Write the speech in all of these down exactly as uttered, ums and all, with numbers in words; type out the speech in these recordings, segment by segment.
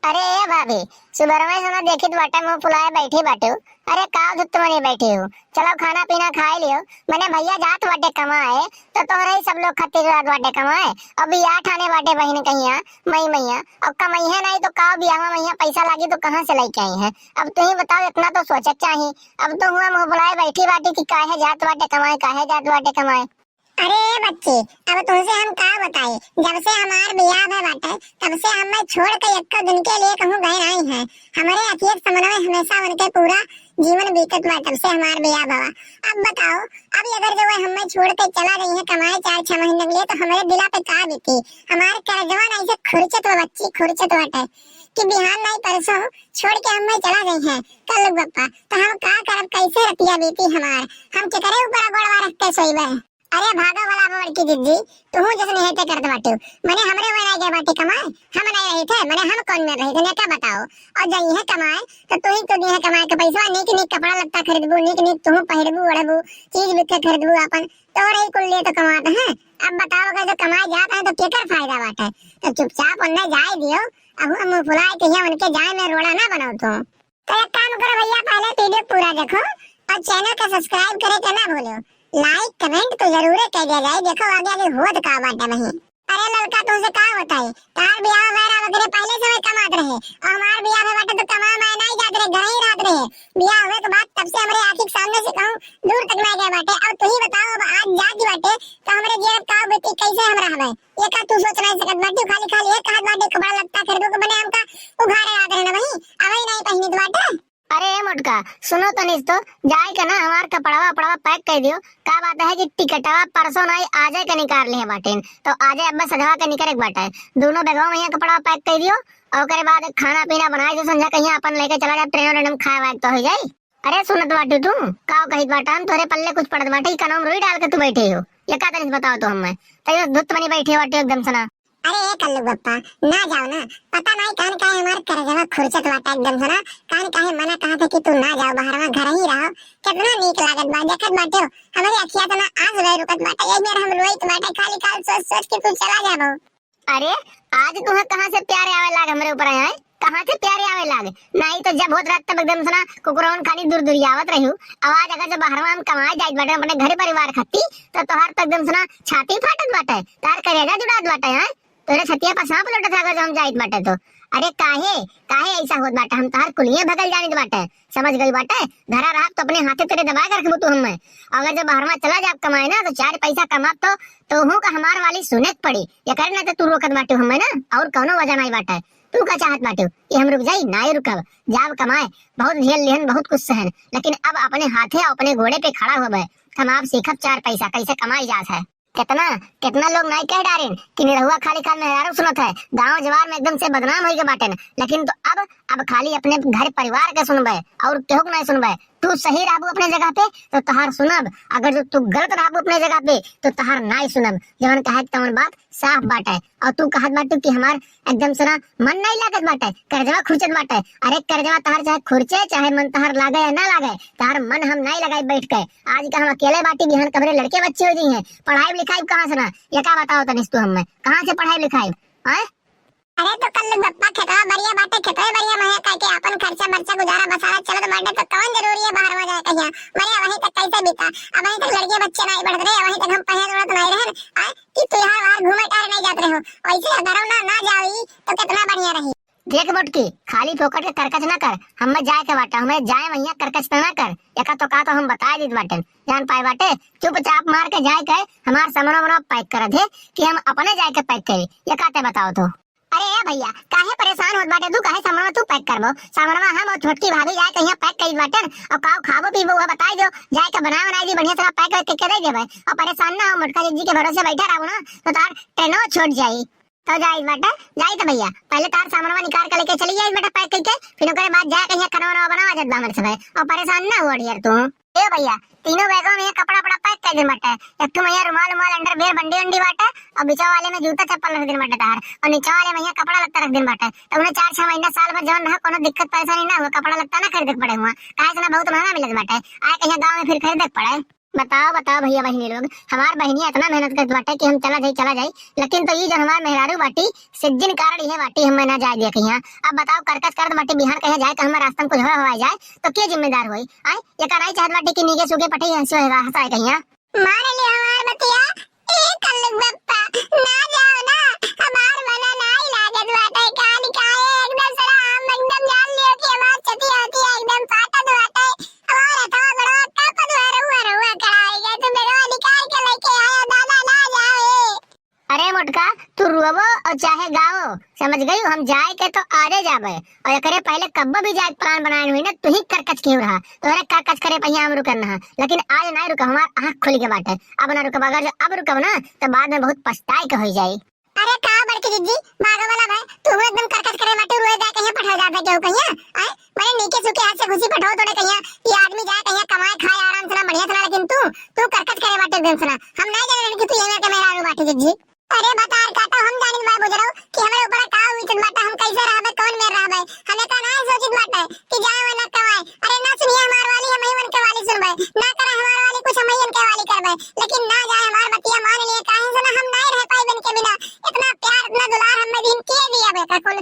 अरे ए भाभी, सुबह में सुना देखित बाटे मुंह फुलाए बैठी बाटे हो। अरे का धुत्त बनी बैठी हो, चलो खाना पीना खाए लियो। मने भैया जात बाटे कमाए, तो तोहरे ही सब लोग खातिर जात बाटे कमाए। अब बियाह ठाने बाटे बहिन कहिया, मई मैया, अब कमैहे नहीं तो का बियाह में मैया पैसा लागी तो कहाँ से लेके आई है? अब तू ही बताओ, इतना तो सोचे के चाही। अब तो हुआ मुंह फुलाए बैठी बाटी कि काहे जात बाटे कमाए, काहे जात बाटे कमाए। अरे बच्ची, अब तुमसे हम का बताई, जब से हमार बियाह भय बाटे, तब से हमें छोड़ के एको दिन के लिए कहूँ गए नहीं है। हमरे अखियत समनवे हमेशा उनके पूरा जीवन बीतत बा, तब से हमार बियाह भवा। अब बताओ, अब अगर जो है हमें छोड़ के चला गई है कमाए चार छह महीने के लिए, तो हमरे दिला पे का बीती? हमार करजवा नहीं से खुरचत बा बच्ची, खुरचत बाटे कि बिहान नहीं परसों छोड़ के हमें चला गई है कल्लू बप्पा, तो हम का करब, कैसे रतिया बीती हमार? हम केकरे ऊपर गोड़वा रख के सोइबे? अरे भागो वाला बड़की जिज्जी, तुहू जैसे नहीं करत बाटे। मने हमरे वहाँ नहीं गए बाटे कमाए, हम नहीं रही थे, मने हम कौन में रही थे, ने का बताओ। और जइहे कमाए, तो तू ही तो दिहे कमाए के पैसा, नीक नीक कपड़ा लत्ता खरीदबू, नीक नीक तुहू पहिरबू, ओढ़बू, चीज बिखे खरीदबू अपन, तोरे ही कुल लिए तो कमात है। अब बताओ, अगर जो कमाए जात है, तो केकर फायदा बाटे? तो चुपचाप उन्हें जाए दियो, अब हम मुंह फुलाए कहिया उनके जाए में रोड़ा ना बनाओ तुम। तो एक काम करो भैया, पहले वीडियो पूरा देखो और चैनल का सब्सक्राइब करे के ना भूलो। लाइक कमेंट तो जरूर कर दिया जाए। देखो आगे आगे होत का बाटे वही। अरे ललका, तुमसे का बताई, तार बियाह वगैरह वगैरह पहले से वही कमात रहे, और हमार बियाह में बाटे तो कमा मैं नहीं जात रहे, घर ही रहत रहे। बियाह हुए के बाद तब से हमरे आँखी के सामने से कहूँ दूर तक ना गए बाटे। अब तू ही बताओ, अब आज जात ही बाटे तो हमरे जीवन का बीती, कैसे हम रहबे? ये का तू सोच नहीं सकत बाटी? खाली खाली ये कहत बाटी कपड़ा लत्ता खरीदो के बने हमका उघारे याद रहना वही, अबही नहीं पहिनित बाटे। अरे ए मोटका, सुनो तनिस तो, जाए के ना हमार कपड़वा उपड़वा पैक कर दियो। का बात है कि टिकटवा परसों नहीं आजे के निकाल लिए बाटेन, तो आजे अब सजवा के निकले के बाटे। दोनों बैगवा में यहाँ कपड़वा पैक कर दियो, और ओकरे बाद खाना पीना बनाए दो, संझा कहीं अपन लेके चला जाए, ट्रेन व्रेन में खाए वाए तो हो जाए। अरे सुनत बाटू तू, का कहित बाटा, हम तोरे पल्ले कुछ पड़त बाटे, ई कनवा में रुई डाल के तू बैठे हो, ये का तनिस बताओ तो हमें। तो ये धुत बनी बैठे बाटे एकदम से ना। अरे ए कल्लू बप्पा, ना जाओ ना, पता नहीं कान काहे हमार करजवा खुरचत बाटा एकदम से ना, कान काहे मना कहा था कि तू ना जाओ बाहर, वहाँ घर ही रहो। कितना नीक लागत बा, देखत बाटे हो, हमारी अखिया तो ना आज वह रुकत बाटे, यही मेर हम रोइत बाटे, खाली खाल सोच सोच के तू चला जाबो। अरे, आज तुम्हें कहाँ से प्यार आवे लाग हमरे ऊपर आए? कहाँ से प्यार आवे लाग? नहीं तो जब होत रात तब एकदम से ना कुकुरौन खानी दूर दूर आवत रही हूँ। अब आज अगर जब बाहर में हम कमाए जाइत बाटे अपने घर परिवार खाती, तो तोहार तो एकदम से ना छाती फाटत बाटे, तार करेजा जुड़ात बाटे, हैं? तोरे छतिया पर सांप लोटत है अगर जो हम जाइत बाटे तो। अरे काहे, काहे ऐसा होत बाटे? हम तोहार कुलिये भगल जानित बाटे, समझ गई बाटे? धरा रहब तो अपने हाथे तेरे दबा के रखबू तू हमें। अगर जब बाहर में चला जाब कमाए ना, तो चार पैसा कमाब तो तोहू का हमार वाली सुने के पड़ी। ये करे ना तो तू रोकत बाटे हमें ना, और कौनो वजह नहीं बाटे। तू का चाहत बाटे कि हम रुक जाई? नाई रुकब, जाब कमाए। बहुत झेल लिहन, बहुत कुछ सहन, लेकिन अब अपने हाथे और अपने गोड़े पे खड़ा होबे। हम आप सीखब चार पैसा कैसे कमाई जात है। कितना, कितना लोग नाई कह डारेन कि निरहुआ खाली खाल मेहरारू सुनत है, गांव जवार में एकदम से बदनाम होई के बाटेन, लेकिन तो अब, अब खाली अपने घर परिवार के सुनबे और केहू के नहीं सुनबे। तू सही रहबू अपने जगह पे तो तहार सुनब, अगर जो तू गलत रहबू अपने जगह पे तो तहार नाई सुनब। जवन कहे के तवन बात साफ बाटे। और तू कहत बाटू कि हमार एकदम से ना मन नहीं लागत बाटे, करजवा खुरचत बाटे। अरे करजवा तहार चाहे खुरचे, चाहे मन तहार लागे या ना लागे, तहार मन हम नहीं लगाई बैठ के। आज का हम अकेले बाटी, बिहान कबरे लड़के बच्चे हो जाई हैं, पढ़ाई लिखाई कहाँ से ना? ये का बताओ तनिस तू हमें, कहाँ से पढ़ाई लिखाई? हैं? अरे तो कल्लू बप्पा, खेतवा बढ़िया बाटे, खेतवे बढ़िया मया करके अपन खर्चा बर्चा गुजारा बसारा चलत बाटे, तो कौन जरूरी है बाहर में जाए कहिया? बढ़िया वहीं तक कैसे बीता? अब वहीं तक लड़के बच्चे नहीं बढ़त रहे, वहीं तक हम पहले उड़त नहीं रहे, आए कि तू यहाँ बाहर घूमे टहरे नहीं जात रहे हो। वैसे अगर ना, ना जाओ तो कितना बढ़िया रही। देख मोटकी, खाली फोकट के करकच ना कर, हमें जाए के बाटे, हमें जाए वहिया करकच ना कर। एका तो का तो हम बताए दीत बाटे, जान पाए बाटे, चुपचाप मार के जाए के हमार सामानवा वामानवा पैक कर दे कि हम अपने जाए के पैक करी। ये का ते बताओ तो। अरे ए भैया, काहे परेशान होत बाटे तू, काहे सामानवा तू पैक करबो? सामानवा हम और छोटकी भाभी जाए के यहाँ पैक करी बाटे, और काव खाबो पीबो वह बताई दो, जाए के बनाए बनाए दी, बढ़िया तरह पैक करके दे देबे। और परेशान ना हो, मोटका जी के भरोसे बैठा रहो ना, तो तार ट्रेनो छूट जाई। तो जाइत बाटे, जाइत भैया, पहले तार सामानवा निकाल के लेके चली जाइत बाटे पैक करके, फिर ओकरे बाद जाए कहिया खाना वाना बनावा जात बा हमरे समय, और परेशान ना हुआ यार तू। ए भैया, तीनों बैगवा में ये कपड़ा वपड़ा पैक कर दिन बाटे, एक ठो में ये रुमाल उमाल, अंडरवियर, बंडी उंडी बाटे, और बीचा वाले में जूता चप्पल रख दिन बाटे तार, और नीचा वाले में ये कपड़ा लत्ता रख दिन बाटे। तो उन्हें चार छह महीना साल भर जवन रहा, कोनो दिक्कत परेशानी ना हुआ, कपड़ा लत्ता ना खरीदे के पड़े हुआ, काहे से ना बहुत महंगा मिलत बाटे। आए कहिया गाँव में फिर खरीदे के पड़े। बताओ, बताओ भइया बहिनी लोग, हमार बहिनिया इतना मेहनत करत बाटे कि हम चला जाई, चला जाई, लेकिन तो ई जो हमार मेहरारू बाटी, सिज्जिन कारण इहे बाटी, हमें ना जाए दिया कहिया। अब बताओ, करकच करत बाटी, बिहान कहिया जाए, तो हमार रास्ता में कुछ हो, हो जाए, तो के जिम्मेदार होई? आए, ये का नहीं चाहत बाटी कि नीके सूखे पठई हंसी होएगा, हंसाए कहिया। मान ले हमार बतिया, ए कल्लुक बप्पा, ना जाओ ना, हमार मना नाई लागत बाटे, कान काहे एकदम सरा हम एकदम जान लियो कि हमार छतिया हतिया एकदम फाटत बाटे, हमार हथवा गोड़वा कांपत बा, रउआ, रउआ खड़ा हो गए, तुम बेगवा निकाल के लेके आया, दादा ना जाओ ए। अरे मोटका, तू रोवो और चाहे गाओ, समझ गई, हम जाए के तो आजे जाबे, और एकरे पहले कब्बो भी जाए के प्लान बनाए हुई ना, तू ही करकच के रहा, तोहरे करकच करे पहिया हम रुकन ना, लेकिन आज नहीं रुका, हमार आँख खुल के बाटे, अब ना रुकब, अगर जो अब रुकब ना तो बाद में बहुत पछताए के हो जाई। अरे का बड़की जिज्जी, भागो वाला भाई, तू एकदम करकच करे बाटे, रोए जाए कहिया पठा जाबे केहू कहिया, आए, बड़े नीके सूखे हाथ से खुशी पठाओ तोड़े कहिया, ये आदमी जाए कहिया कमाए खाए आराम से ना बढ़िया से ना, लेकिन तू, तू करकच करे बाटे एकदम से ना, हम नहीं जाने कि तू ये मेरे मेहरारू बाटे जिज्जी। अरे बतार काटो, हम जानित बा बुजरऊ कि हमरे ऊपर का बीतत बाटे, हम कैसे रहबे, कौन मेर रहबे, हम एका नाय सोचित बाटे कि जाए वाला कमाए। अरे ना सुनिए हमार वाली, हम ही उनके वाली सुनबे, ना करे हमार वाली कुछ, हम ही उनके वाली करबे, लेकिन ना जाए हमार बतिया मान लिए, काहे से ना हम नाय रह पाई इनके बिना, इतना प्यार, इतना दुलार हमें दिन के दिया बेटा कुल।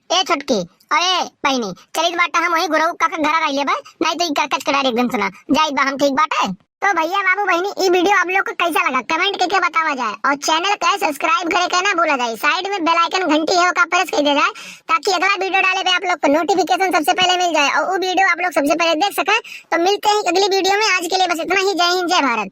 ए छोटकी, अरे बहिनी, चलित बाटा हम वही गुरऊ काका घर रह लेबे, नहीं तो ई करकच के डायरेक्ट एकदम सुना जाइत बा हम, ठीक बाटे। तो भैया बाबू बहिनी, ई वीडियो आप लोग को कैसा लगा, कमेंट करके बतावा जाए, और चैनल का सब्सक्राइब करे के ना भूला जाए, साइड में बेल आइकन घंटी है, ओका प्रेस कर दिया जाए, ताकि अगला वीडियो डाले पे आप लोग को नोटिफिकेशन सबसे पहले मिल जाए और वो वीडियो आप लोग सबसे पहले देख सकें। तो मिलते हैं अगली वीडियो में, आज के लिए बस इतना ही। जय हिंद, जय भारत।